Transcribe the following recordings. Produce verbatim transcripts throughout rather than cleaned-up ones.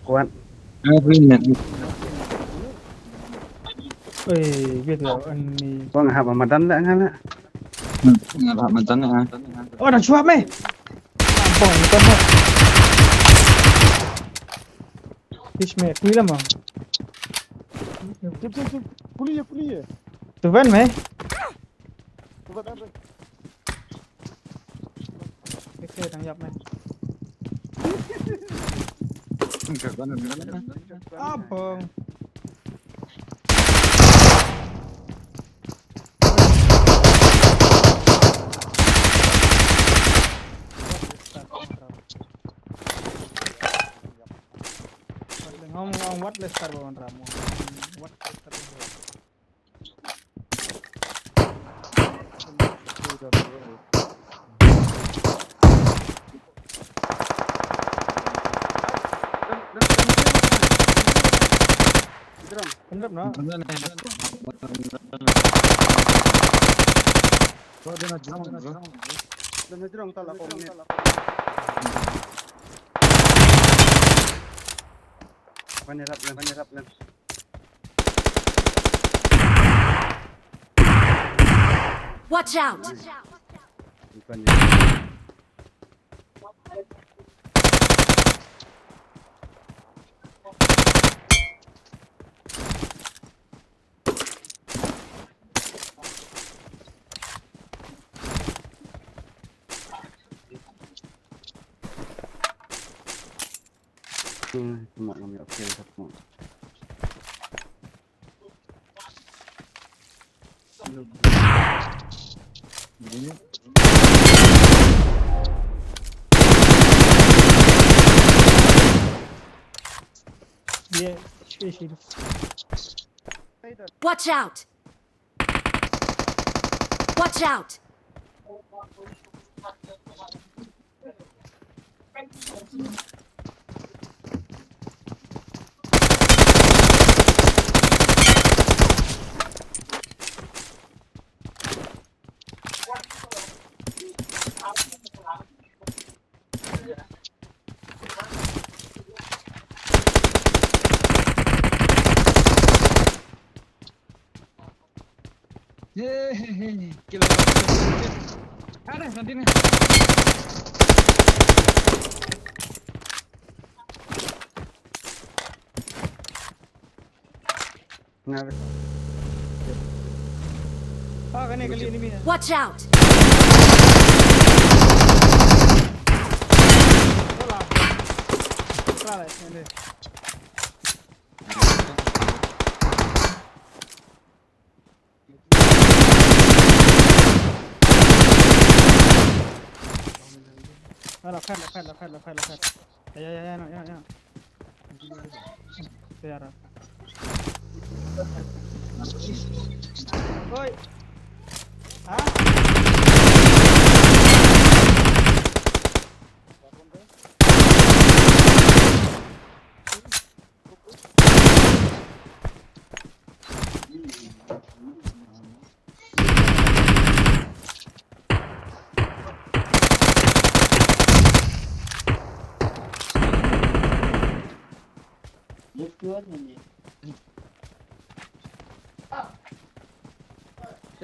Kuat. Oi, bit lah, ani. Bang hap madan lah, ngan lah. Hmm, ngan hap madan lah. Oh, dah suap meh. Ampun, bukan meh. Ish, meh, kui lah mah. Jom, jom, jom. Puli ya, puli ya. Tu ban meh. Tu ban apa? Okey, tang jap meh. Abang. Ngam ngam wat le star ba wan ram. Wat le star ba wan ram. Pendap na. Kau dah nak jump, bro. Dah nak jump, tak lah, kau ni. Pan ni rap lem, pan ni rap lem. Watch out! Bukan ni. Hmm, cuma ngam ïoh kill satu. Yeah, sure, sure. Watch out! Watch out! Ye, he, he, he. Kila. Ada, nanti nih. Nah, ah, kena kali enemy. Watch out! Hola. Salah, ini. Ah, la pet, la pet, la pet, la pet, la pet. Ya, ya, ya, ya, no, ya, ya. Ya, ra. Oi. Ha?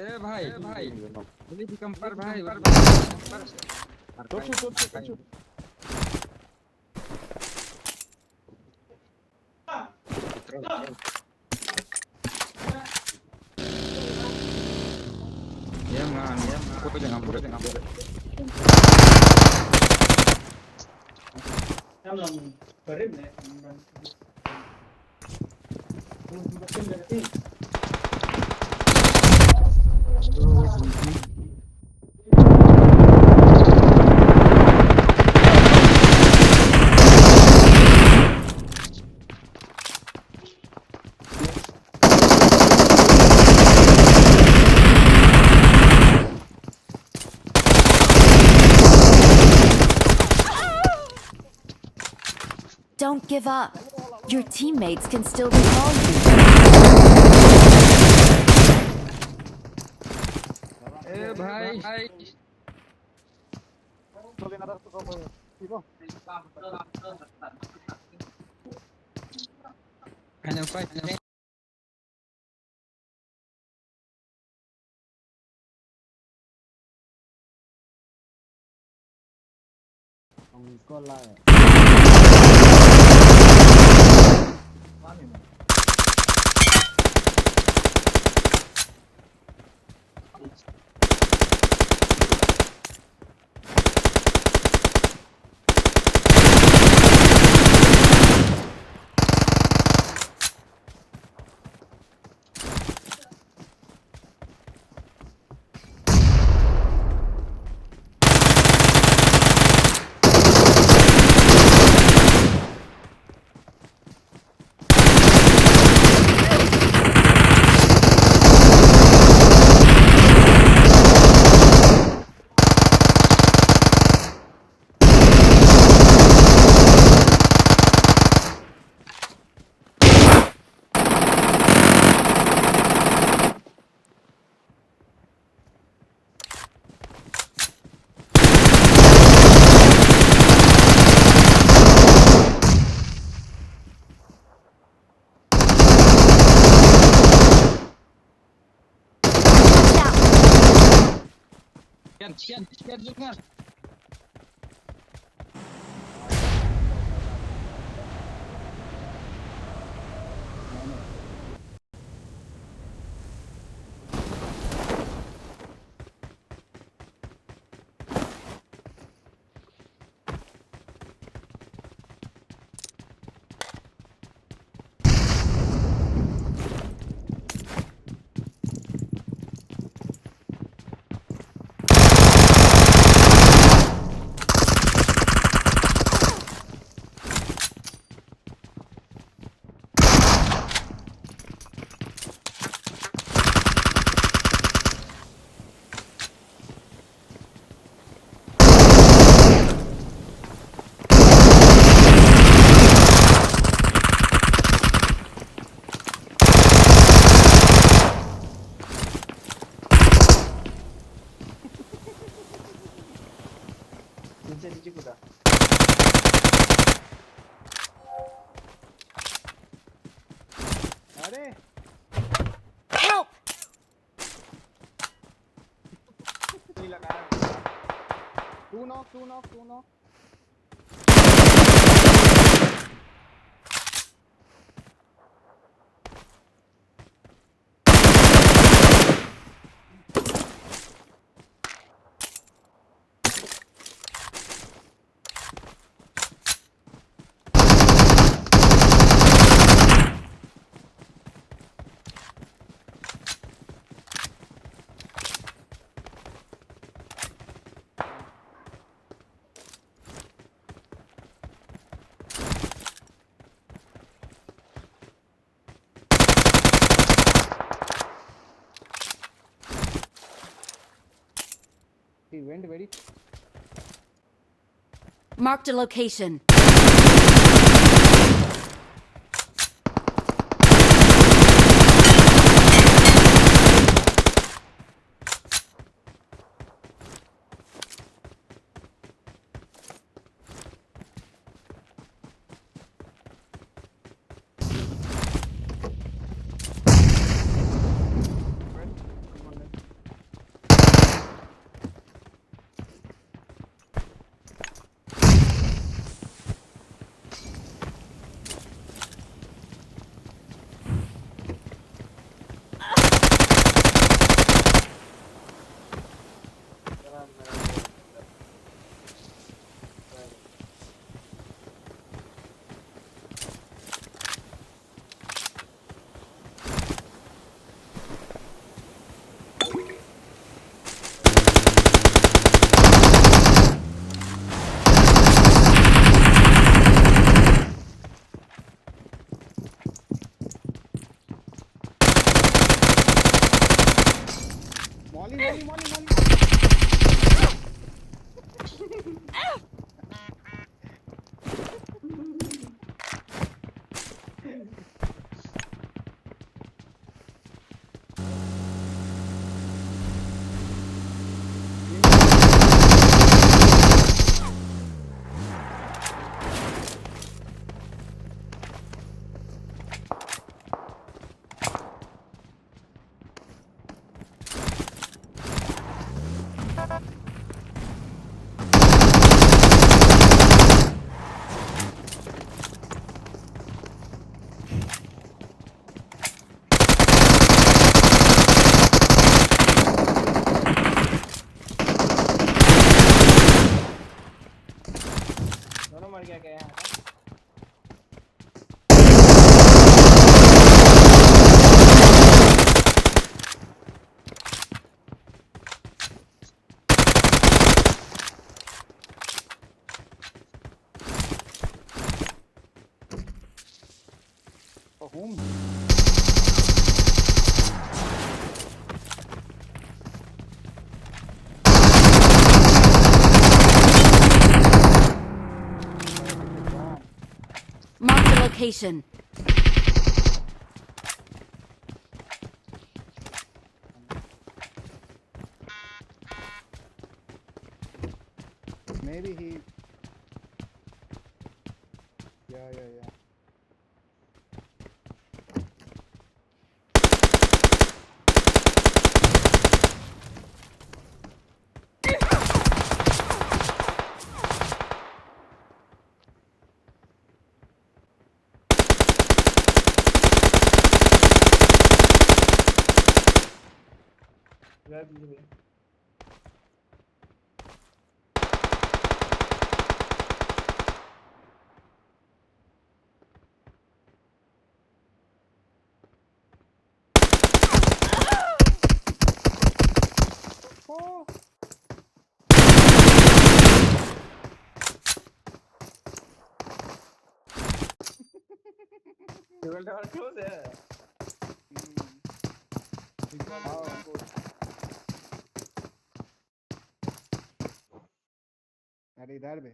ए भाई, ए भाई, जल्दी से कंपर भाई, कंपर। Iya, man. Iya, man. Aku pegang, aku pegang, aku pegang. Don't give up. Your teammates can still recall you. ए भाई। अरे। Help! Two knock, two knock, two knock. He went very. Marked a location. क्या गया है? For whom? Mark the location. Maybe he. Yeah, yeah, yeah. Oh. They will never close, yeah. Hmm. Big one. Wow. अरे इधर भी।